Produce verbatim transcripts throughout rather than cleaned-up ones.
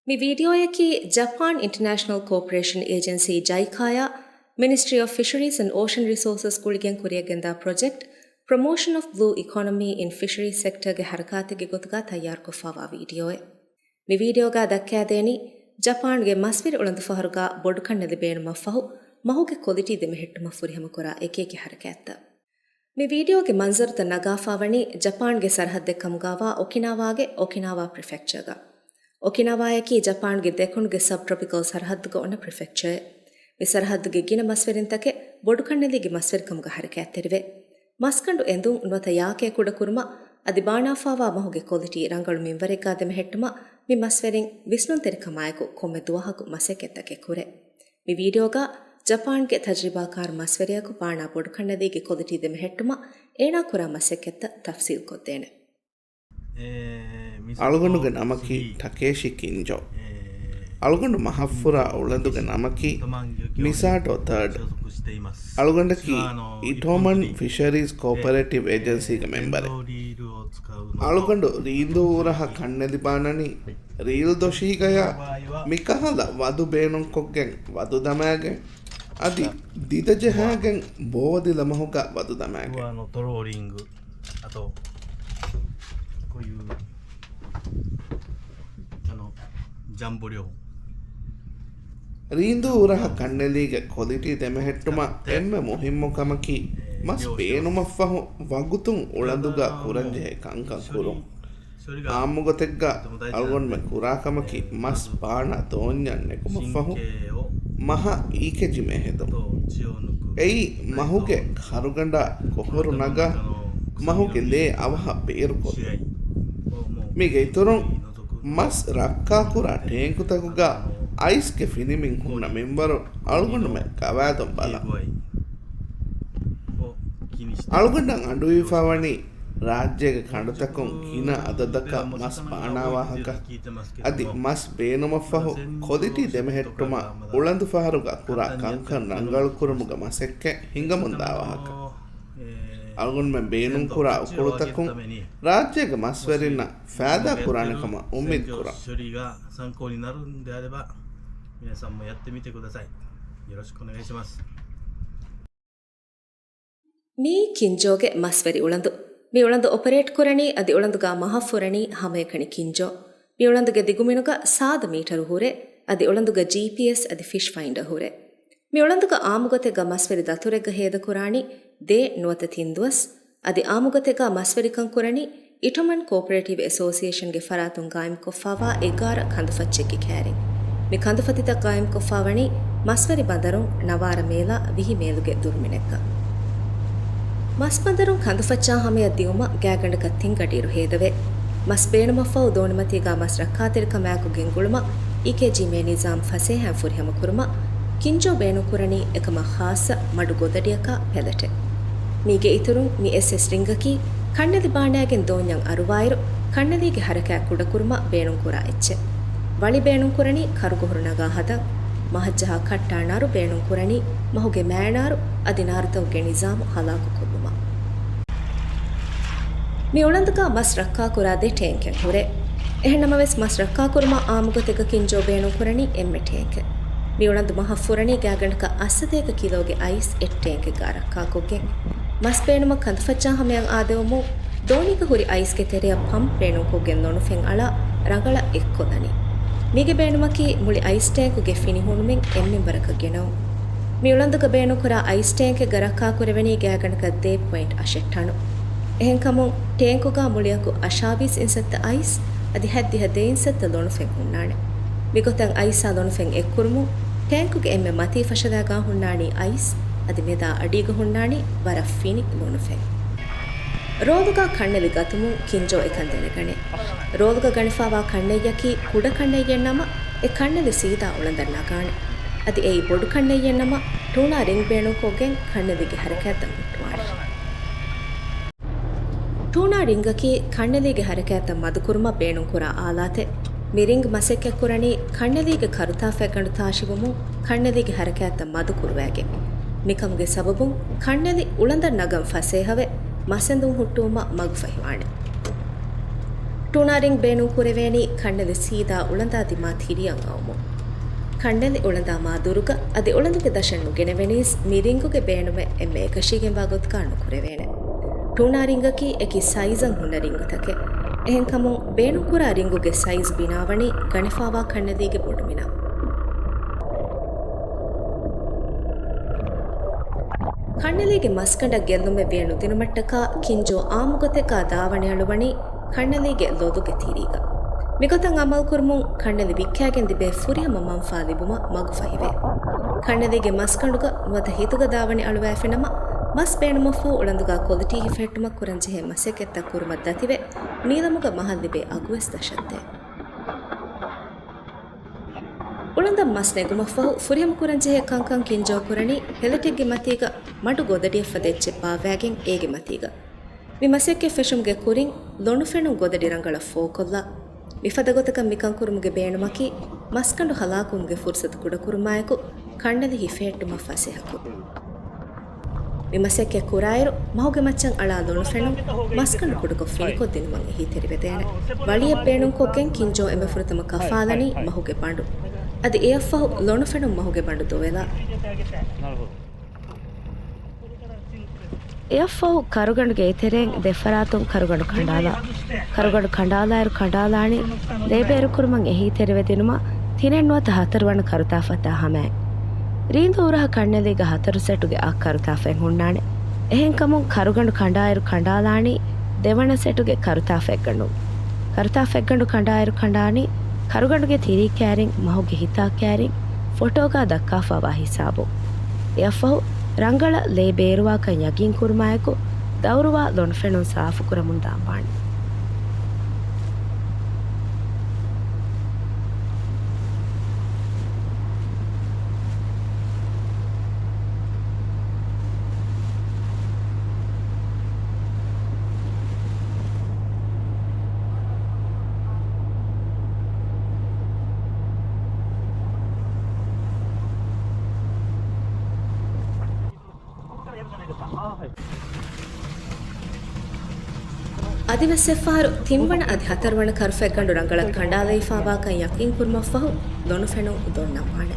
މި ވީޑިއޯއަކީ ޖަޕާން އިންޓަރނޭޝަނަލް ކޯޕަރޭޝަން އޭޖެންސީ، ޖައިކާޔާ، މިނިސްޓްރީ އޮފް ފިޝަރީޒް އެންޑް އޯޝަން ރިސޯސަސް ގުޅިގެން ކުރިއަށްގެންދާ ޕްރޮޖެކްޓް، ޕްރޮމޯޝަން އޮފް ބްލޫ އިކޮނޮމީ އިން ފިޝަރީ ސެކްޓަރގެ ހަރަކާތެއްގެ ގޮތުގަ ތައްޔާރުކޮށްފައިވާ ވީޑިއޯއެއް. މި ވީޑިއޯގަ ދައްކައިދޭނީ، ޖަޕާންގެ މަސްވެރި އުޅަނދުފަހަރުގަ ބޮޑުކަންނެލި ބޭނުމަށްފަހު، މަހުގެ ކޮލިޓީ ދެމެހެއްޓުމަށް ފުރިހަމަކުރާ އެކިއެކި ހަރަކާތްތައް. މި ވީޑިއޯގެ މަންޒަރުތައް ނަގާފައިވަނީ ޖަޕާންގެ ސަރަހައްދެއް ކަމުގައިވާ އޮކިނާވާގެ އޮކިނާވާ ޕްރިފެކްޗަރގަ. އޮކިނާވާއަކީ ޖަޕާންގެ ދެކުނުގެ ސަބްޓްރޮޕިކަލް ސަރަހައްދުގަ އޮންނަ ޕްރިފެކްޗަރއެއް. މި ސަރަހައްދުގެ ގިނަ މަސްވެރިންތަކެއް ބޮޑުކަންނެލީގެ މަސްވެރިކަމުގަ ހަރަކާތްތެރިވޭ. މަސްގަނޑު އެނދުން ނުވަތަ ޔާކޭ ކުޑަކުރުމަށް އަދި ބާނާފައިވާ މަހުގެ ކޮލިޓީ ރަނގަޅު މިންވަރެއްގަ ދެމެހެއްޓުމަށް މި މަސްވެރިން ވިސްނުންތެރިކަމާއެކު ކޮންމެ ދުވަހަކު މަސައްކަތްތަކެއް ކުރޭ. މި ވީޑިއޯގަ ޖަޕާންގެ ތަޖްރިބާކާރު މަސްވެރިޔަކު ބާނާ ބޮޑުކަންނެލީގެ ކޮލިޓީ ދެމެހެއްޓުމަށް އޭނާ ކުރާ މަސައްކަތްތައް ތަފްސީލްކޮށްދޭނެ. އަޅުގަނޑުގެ ނަމަކީ ޓަކޭޝި ކިންޖޯ. އަޅުގަނޑު މަހަށްފުރާ އުޅަނދުގެ ނަމަކީ މިސާޓޯ ތާޑް. އަޅުގަނޑަކީ އިޓޮމަން ފިޝަރީޒް ކޯޕަރޭޓިވް އޭޖެންސީގެ މެމްބަރެއް. އަޅުގަނޑު ރީނދޫ އުރަހަށް ކަންނެލި ބާނަނީ ރީލް ދޮށީގަޔާ މިކަހަލަ ވަދު ބޭނުންކޮށްގެން ވަދު ދަމާގެން، އަދި ދިދަ ޖަހާގެން ބޯދިލަ މަހުގަ ވަދު ދަމާގެން. あの、トローリング、あと、こういう、あの、ジャンボ漁法。 ރީނދޫ އުރަހަށް ކަންނެލީގެ ކޮލިޓީ ދެމެހެއްޓުމަށް އެންމެ މުހިއްމު ކަމަކީ، މަސް ބޭނުމަށްފަހު ވަގުތުން އުޅަނދުގަ ކުރަންޖެހޭ ކަންކަން ކުރުން. އާއްމުގޮތެއްގަ އަޅުގަނޑުމެން ކުރާ ކަމަކީ، މަސް ބާނާ ދޯންޏަށް ނެގުމަށްފަހު މަހަށް އީކޭޖީ މޭ ހެދުން. އެއީ މަހުގެ ކަރުގަނޑާ ކޮހޮރު ނަގާ، މަހުގެ ލޭ އަވަހަށް ބޭރުކޮށްލުން. މީގެ އިތުރުން، މަސް ރައްކާކުރާ ޓޭންކުތަކުގަ އައިސްގެ ފިނިމިން ހުންނަ މިންވަރު އަޅުގަނޑުމެން ގަވާއިދުން ބަލަން. އަޅުގަނޑަށް އަންޑުވީފައިވަނީ ރާއްޖޭގެ ކަނޑުތަކުން ގިނަ އަދަދަކަށް މަސް ބާނާވާހަކަ، އަދި މަސް ބޭނުމަށްފަހު ކޮލިޓީ ދެމެހެއްޓުމަށް އުޅަނދުފަހަރުގަ ކުރާ ކަންކަން ރަނގަޅުކުރުމުގެ މަސައްކަތް ހިނގަމުންދާ ވާހަކަ. އަޅުގަނޑުމެން ބޭނުންކުރާ އުކުޅުތަކުން ރާއްޖޭގެ މަސްވެރިންނަށް ފައިދާ ކުރާނެ ކަމަށް އުއްމީދު ކުރަން. މީ ކިންޖޯގެ މަސްވެރި އުޅަނދު. މި އުޅަނދު އޮޕަރޭޓް ކުރަނީ އަދި އުޅަނދުގަ މަހަށް ފުރަނީ ހަމައެކަނި ކިންޖޯ. މި އުޅަނދުގެ ދިގުމިނުގަ ސާދަ މީޓަރު ހުރޭ، އަދި އުޅަނދުގަ ޖީޕީއެސް އަދި ފިޝް ފައިންޑަރ ހުރޭ. މި އުޅަނދުގަ އާއްމުގޮތެއްގަ މަސްވެރި ދަތުރެއްގަ ހޭދަކުރާނީ ދޭއް ނުވަތަ ތިން ދުވަސް، އަދި އާއްމުގޮތެއްގަ މަސްވެރިކަން ކުރަނީ އިޓޮމަން ކޯޕަރޭޓިވް އެސޯސިއޭޝަންގެ ފަރާތުން ގާއިމްކޮށްފައިވާ އެގާރަ ކަނދުފައްޗެއްގެ ކައިރިން. މި ކަނދުފަތިތައް ގާއިމްކޮށްފައިވަނީ މަސްވެރި ބަނދަރުން ނަވާރަ މޭލާ ވިހި މޭލުގެ ދުރުމިނެއްގަ. މަސްބަނދަރުން ކަނދުފައްޗާ ހަމަޔަށް ދިއުމަށް ގާތްގަނޑަކަށް ތިން ގަޑިއިރު ހޭދަވޭ. މަސް ބޭނުމަށްފަހު ދޯނިމަތީގަ މަސް ރައްކާތެރިކަމާއެކު ގެންގުޅުމަށް އީކޭޖީ މޭ ނިޒާމް ފަސޭހައިން ފުރިހަމަކުރުމަށް ކިންޖޯ ބޭނުންކުރަނީ އެކަމަށް ޚާއްޞަ މަޑު ގޮދަޑިއަކާ ޕެލެޓެއް. މީގެ އިތުރުން މި އެސްއެސް ރިންގަކީ ކަންނެލި ބާނާގެން ދޯންޏަށް އަރުވާއިރު، ކަންނެލީގެ ހަރަކާތް ކުޑަކުރުމަށް ބޭނުންކުރާ އެއްޗެއް. ވަޅި ބޭނުންކުރަނީ ކަރުގޮހޮރު ނަގާ ހަދަން، މަހަށްޖަހާ ކައްޓާ ނާރު ބޭނުންކުރަނީ މަހުގެ މާތް ނާރު އަދި ނާރުތަކުގެ ނިޒާމު ހަލާކުކޮށްލުމަށް. މި އުޅަނދުގަ މަސް ރައްކާކުރާ ދެ ޓޭންކެއް ހުރޭ. އެހެންނަމަވެސް، މަސް ރައްކާކުރުމަށް އާއްމުގޮތެއްގަ ކިންޖޯ ބޭނުންކުރަނީ އެންމެ ޓޭންކެއް. މި އުޅަނދު މަހަށް ފުރަނީ ގާތްގަނޑަކަށް އަށްސަތޭކަ ކިލޯގެ އައިސް އެއް ޓޭންކެއްގަ ރައްކާކޮށްގެން. މަސް ބޭނުމަށް ކަނދުފައްޗާ ހަމަޔަށް އާދެވުމުން، ދޯނީގަ ހުރި އައިސްގެ ތެރެއަށް ޕަމްޕް ބޭނުންކޮށްގެން ލޮނުފެން އަޅާ ރަނގަޅަށް އެއްކޮށްލަނީ. މީގެ ބޭނުމަކީ މުޅި އައިސް ޓޭންކުގެ ފިނި ހުނުމިން އެއް މިންވަރަކަށް ގެނައުން. މި އުޅަނދުގަ ބޭނުންކުރާ އައިސް ޓޭންކެއްގަ ރައްކާކުރެވެނީ ގާތްގަނޑަކަށް ދޭއް ޕޮއިންޓް އަށެއް ޓަނު. އެހެންކަމުން، ޓޭންކުގަ މުޅިއަކު އަށާވީސް އިންސައްތަ އައިސް އަދި ހަތްދިހަ ދޭއް އިންސައްތަ ލޮނުފެން ހުންނާނެ. މިގޮތަށް އައިސްއާ ލޮނުފެން އެއްކުރުމުން، ޓޭންކުގެ އެންމެ މަތީ ފަށަލާގަ ހުންނާނީ އައިސް، އަދި މެދާ އަޑީގަ ހުންނާނީ ވަރަށް ފިނި ލޮނުފެން. ރޯލުގަ ކަންނެލި ގަތުމުން ކިންޖޯ އެކަން ދެނެގަނޭ. ރޯލުގަ ގަނެފައިވާ ކަންނެއްޔަކީ ކުޑަ ކަންނެއްޔެއް ނަމަ، އެ ކަންނެލި ސީދާ އުޅަނދަށް ނަގާނެ. އަދި އެއީ ބޮޑު ކަންނެއްޔެއް ނަމަ، ޓޫނާ ރިންގް ބޭނުންކޮށްގެން ކަންނެލީގެ ހަރަކާތްތައް ހުއްޓުވާނެ. ޓޫނާ ރިންގަކީ ކަންނެލީގެ ހަރަކާތްތައް މަދުކުރުމަށް ބޭނުންކުރާ އާލާތެއް. މި ރިންގް މަސައްކަތްކުރަނީ ކަންނެލީގެ ކަރުތާ ފަތްގަނޑު ތާށިވުމުން ކަންނެލީގެ ހަރަކާތްތައް މަދުކުރުވައިގެން. މިކަމުގެ ސަބަބުން ކަންނެލި އުޅަނދަށް ނަގަން ފަސޭހަވެ، މަސްއެނދުން ހުއްޓުވުމަށް މަގުފަހިވާނެ. ޓޫނާ ރިންގް ބޭނުން ކުރެވޭނީ ކަންނެލި ސީދާ އުޅަނދާ ދިމާ ތިރިއަށް އައުމުން. ކަންނެލި އުޅަނދާ މާ ދުރުގަ އަދި އުޅަނދުގެ ދަށަށް ނުގެނެވެނީސް މި ރިންގުގެ ބޭނުމެއް އެންމެ އެކަށީގެންވާ ގޮތަކާ ނުކުރެވޭނެ. ޓޫނާ ރިންގަކީ އެކި ސައިޒަށް ހުންނަ ރިންގުތަކެއް. އެހެންކަމުން ބޭނުންކުރާ ރިންގުގެ ސައިޒް ބިނާވަނީ ގަނެފާވާ ކަންނެލީގެ ބޮޑުމިނަށް. ކަންނެލީގެ މަސްގަނޑަށް ގެއްލުމެއް ވިޔަ ނުދިނުމަށްޓަކާ ކިންޖޯ އާއްމުގޮތެއްގާ ދާވަނި އަޅުވަނީ ކަންނެލީގެ ލޮލުގެ ތިރީގަ. މިގޮތަށް އަމަލުކުރުމުން ކަންނެލި ވިއްކާގެން ލިބޭ ފުރިހަމަ މަންފާ ލިބުމަށް މަގުފަހިވޭ. ކަންނެލީގެ މަސްގަނޑުގަ ނުވަތަ ހިތުގަ ދާވަނި އަޅުވައިފިނަމަ، މަސް ބޭނުމަށްފަހު އުޅަނދުގާ ކޮލިޓީ ހިފެހެއްޓުމަށް ކުރަންޖެހޭ މަސައްކަތްތައް ކުރުމަށް ދަތިވެ، ނީލަމުގަ މަހަށް ލިބޭ އަގުވެސް ދަށަށްދޭ. އުޅަނދަށް މަސް ނެގުމަށްފަހު ފުރިހަމަ ކުރަންޖެހޭ ކަންކަން ކިންޖޯ ކުރަނީ ހެލެޓެއްގެ މަތީގަ މަޑު ގޮދަޑިއެއްފަދަ އެއްޗެއް ބާއްވައިގެން އޭގެ މަތީގަ. މި މަސައްކަތް ފެށުމުގެ ކުރިން ލޮނުފެނުން ގޮދަޑި ރަނގަޅަށް ފޯކޮށްލާ. މިފަދަ ގޮތަކަށް މިކަން ކުރުމުގެ ބޭނުމަކީ މަސްގަނޑު ހަލާކުވުމުގެ ފުރުސަތު ކުޑަކުރުމާއެކު ކަންނެލި ހިފެހެއްޓުމަށް ފަސޭހަކުރުން. މި މަސައްކަތް ކުރާއިރު، މަހުގެ މައްޗަށް އަޅާ ލޮނުފެނުން މަސްގަނޑު ކުޑަކޮށް ފިނިކޮށްދިނުމަށް އެހީތެރިވެދޭނެ. ވަޅިއެއް ބޭނުންކޮށްގެން ކިންޖޯ އެންމެ ފުރަތަމަ ކަފާލަނީ މަހުގެ ބަނޑު. އަދި އެއަށްފަހު ލޮނުފެނުން މަހުގެ ބަނޑު ދޮވެލާ. އެއަށްފަހު ކަރުގަނޑުގެ އެތެރެއިން ދެފަރާތުން ކަރުގަނޑު ކަނޑާލާ. ކަރުގަނޑު ކަނޑާލާއިރު ކަނޑާލާނީ ލޭބޭރުކުރުމަށް އެހީތެރިވެދިނުމަށް ތިނެއް ނުވަތަ ހަތަރު ވަނަ ކަރުތާފަތާ ހަމައިން. ރީނދޫ އުރަހަ ކަންނެލީގަ ހަތަރު ސެޓުގެ އަށް ކަރުތާފަތް ހުންނާނެ. އެހެންކަމުން ކަރުގަނޑު ކަނޑާއިރު ކަނޑާލާނީ ދެވަނަ ސެޓުގެ ކަރުތާފަތްގަނޑުން. ކަރުތާފަތްގަނޑު ކަނޑާއިރު ކަނޑާނީ ކަރުގަނޑުގެ ތިރީ ކައިރިން މަހުގެ ހިތާ ކައިރިން ފޮޓޯގާ ދައްކާފައިވާ ހިސާބުން. އެއަށްފަހު ރަނގަޅަށް ލޭ ބޭރުވާކަން ޔަގީންކުރުމާއެކު، ދައުރުވާ ލޮނުފެނުން ސާފުކުރަމުން ދާންވާނެ. އަދިވެސް އެއްފަހަރު ތިންވަނަ އަދި ހަތަރުވަނަ ކަރުފަތްގަނޑު ރަނގަޅަށް ކަނޑާލައިފާވާކަން ޔަޤީންކުރުމަށްފަހު ލޮނުފެނުން ދޮންނަންވާނެ.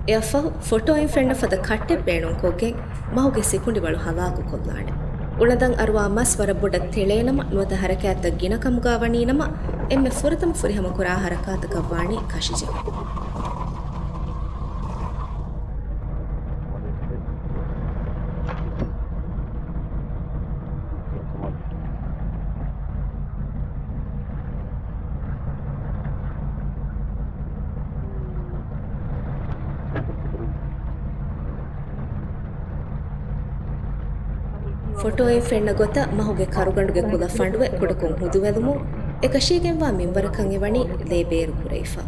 އެއަށްފަހު ފޮޓޯއިން ފެންނަ ފަދަ ކައްޓެއް ބޭނުންކޮށްގެން މަހުގެ ސިކުނޑިވަޅު ހަލާކުކޮށްލާނެ. އުޅަނދަށް އަރުވާ މަސް ވަރަށް ބޮޑަށް ތެޅޭނަމަ ނުވަތަ ހަރަކާތްތައް ގިނަކަމުގާ ވަނީނަމަ، އެންމެ ފުރަތަމަ ފުރިހަމަކުރާ ހަރަކާތަކަށްވާނީ ކަށިޖެހުން. ފޮޓޯއިން ފެންނަ ގޮތަށް މަހުގެ ކަރުގަނޑުގެ ކުލަ ފަނޑުވެ ކުޑަކޮށް ހުދުވެލުމުން، އެކަށީގެންވާ މިންވަރަކަށް އެވަނީ ލޭ ބޭރު ކުރެވިފަ.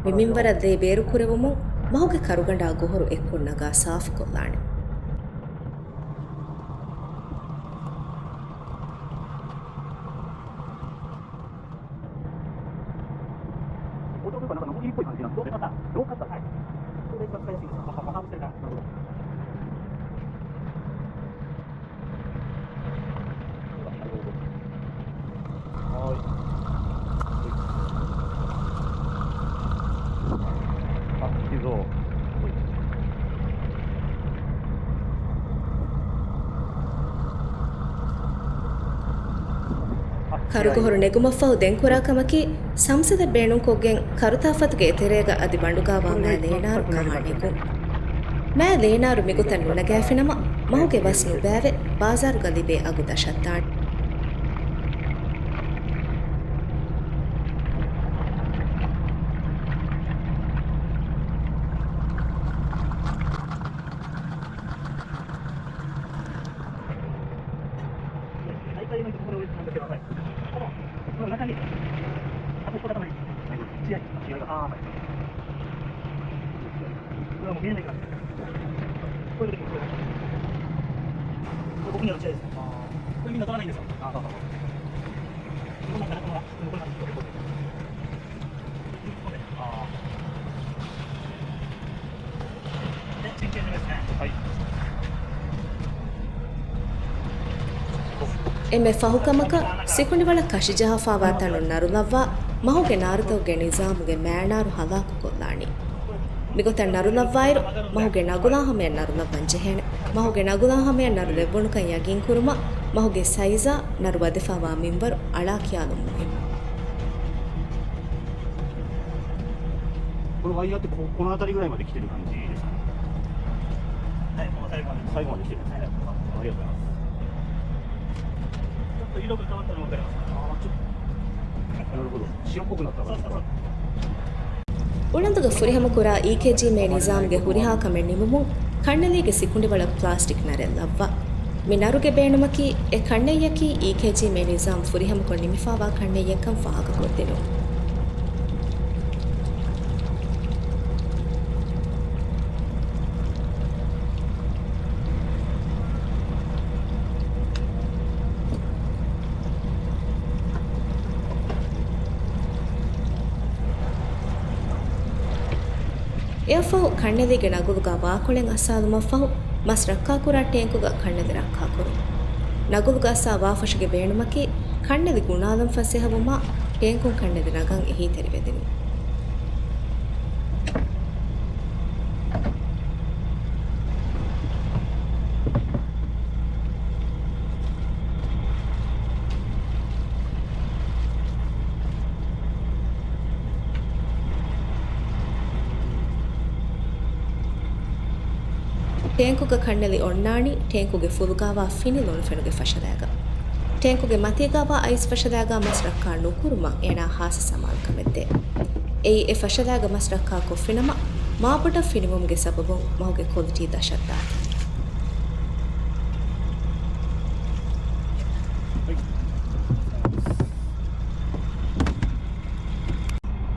މި މިންވަރަށް ލޭ ބޭރު ކުރެވުމުން މަހުގެ ކަރުގަނޑާ ގޮހޮރު އެއްކޮށް ނަގާ ސާފުކޮށްލާނެ. ކަރުގޮހޮރު ނެގުމަށްފަހު ދެންކުރާ ކަމަކީ، ސަމްސަދެއް ބޭނުންކޮށްގެން ކަރުތާފަތުގެ އެތެރޭގަ އަދި ބަނޑުގާވާ މާ ލޭނާރު ކަމާ ނެގުން. މާ ލޭނާރު މިގޮތަށް ނުނަގާފިނަމަ، މަހުގެ ވަސް ނުބައިވެ، ބާޒާރުގަ ލިބޭ އަގު ދަށަށްދާނެ. އެންމެ ފަހުކަމަކަށް، ސިކުނޑިވަޅަށް ކަށިޖަހާފާވާ ތަނުން ނަރުލައްވާ މަހުގެ ނާރުތަކުގެ ނިޒާމުގެ މޭނާރު ހަލާކުކޮށްލާނީ. މިގޮތަށް ނަރުލައްވާއިރު، މަހުގެ ނަގުލާ ހަމަޔަށް ނަރުލައްވަން ޖެހޭނެ. މަހުގެ ނަގުލާ ހަމަޔަށް ނަރުލެއްވުނުކަން ޔަގީންކުރުމަށް، މަހުގެ ސައިޒާ ނަރު ވަދެފާވާ މިންވަރު އަޅާ ކިޔާލުން މުހިންމު. ކޮން ވައްޔަށް ކޮ-، ކޮނާތަރި ގުރައި މަ ދެކިތެރި ކަންޖީ. ހައި، ކޮނާތަރި މަ ދެކިތެރި. ސައި މަ ދެކިތެރި. ސައި މަ ދެކިތެރި. އަރި އަދާ. އުޅަނދުގަ ފުރިހަމަކުރާ އީކޭޖީމޭ ނިޒާމްގެ ހުރިހާ ކަމެއް ނިމުމުން، ކަންނެލީގެ ސިކުނޑިވަޅަށް ޕްލާސްޓިކް ނަރެއް ލައްވާ. މި ނަރުގެ ބޭނުމަކީ، އެ ކަންނެއްޔަކީ އީކޭޖީމޭ ނިޒާމް ފުރިހަމަކޮށް ނިމިފާވާ ކަންނެއްޔެއްކަން ފާހަގަކޮށްދިނުން. އެއަށްފަހު ކަންނެލީގެ ނަގުލުގަ ވާކޮޅެއް އައްސާލުމަށްފަހު، މަސް ރައްކާކުރާ ޓޭންކުގަ ކަންނެލި ރައްކާކުރުން. ނަގުލުގަ އައްސާ ވާފަށުގެ ބޭނުމަކީ، ކަންނެލި ގުނާލަން ފަސޭހަވުމަށް ޓޭންކުން ކަންނެލި ނަގަން އެހީތެރިވެދިނުން. ޓޭންކުގަ ކަންނެލި އޮންނާނީ ޓޭންކުގެ ފުލުގަވާ ފިނި ލޮނުފެނުގެ ފަށަލައިގަ. ޓޭންކުގެ މަތީގަވާ އައިސް ފަށަލައިގަ މަސް ރައްކާ ނުކުރުމަށް އޭނާ ހާއްސަ ސަމާލުކަމެއް ދޭ. އެއީ އެ ފަށަލައިގަ މަސް ރައްކާ ކޮށްފިނަމަ، މާބޮޑަށް ފިނިވުމުގެ ސަބަބުން މަހުގެ ކޮލިޓީ ދަށަށްދާތީ.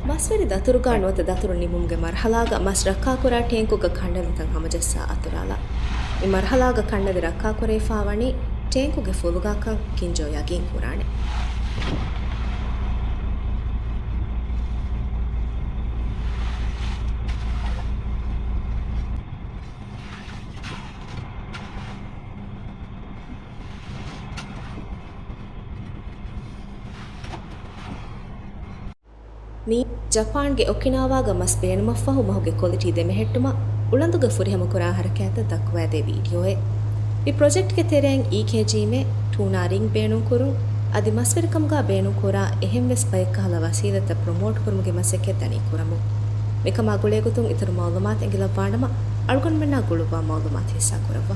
މަސްވެރި ދަތުރުގަ ނުވަތަ ދަތުރު ނިމުމުގެ މަރްހަލާގަ މަސް ރައްކާކުރާ ޓޭންކުގަ ކަންނެލިތައް ހަމަޖައްސާ އަތުރާލާ. މި މަރްހަލާގަ ކަންނެލި ރައްކާކުރެވިފާވަނީ ޓޭންކުގެ ފުލުގަކަން ކިންޖޯ ޔަގީންކުރާނެ. މީ ޖަޕާންގެ އޮކިނާވާގަ މަސް ބޭނުމަށްފަހު މަހުގެ ކޮލިޓީ ދެމެހެއްޓުމަށް އުޅަނދުގަ ފުރިހަމަކުރާ ހަރަކާތްތައް ދައްކުވައިދޭ ވީޑިއޯއެއް. މި ޕްރޮޖެކްޓްގެ ތެރެއިން އީކޭޖީމޭ، ޓޫނާ ރިންގް ބޭނުންކުރުން، އަދި މަސްވެރިކަމުގަ ބޭނުންކުރާ އެހެންވެސް ބައެއްކަހަލަ ވަސީލަތްތައް ޕްރޮމޯޓްކުރުމުގެ މަސައްކަތް ދަނީ ކުރަމުން. މިކަމާ ގުޅޭގޮތުން އިތުރު މައުލޫމާތު އެނގިލައްވާނަމަ، އަޅުގަނޑުމެންނާ ގުޅުއްވާ މައުލޫމާތު ހިއްސާކުރައްވާ.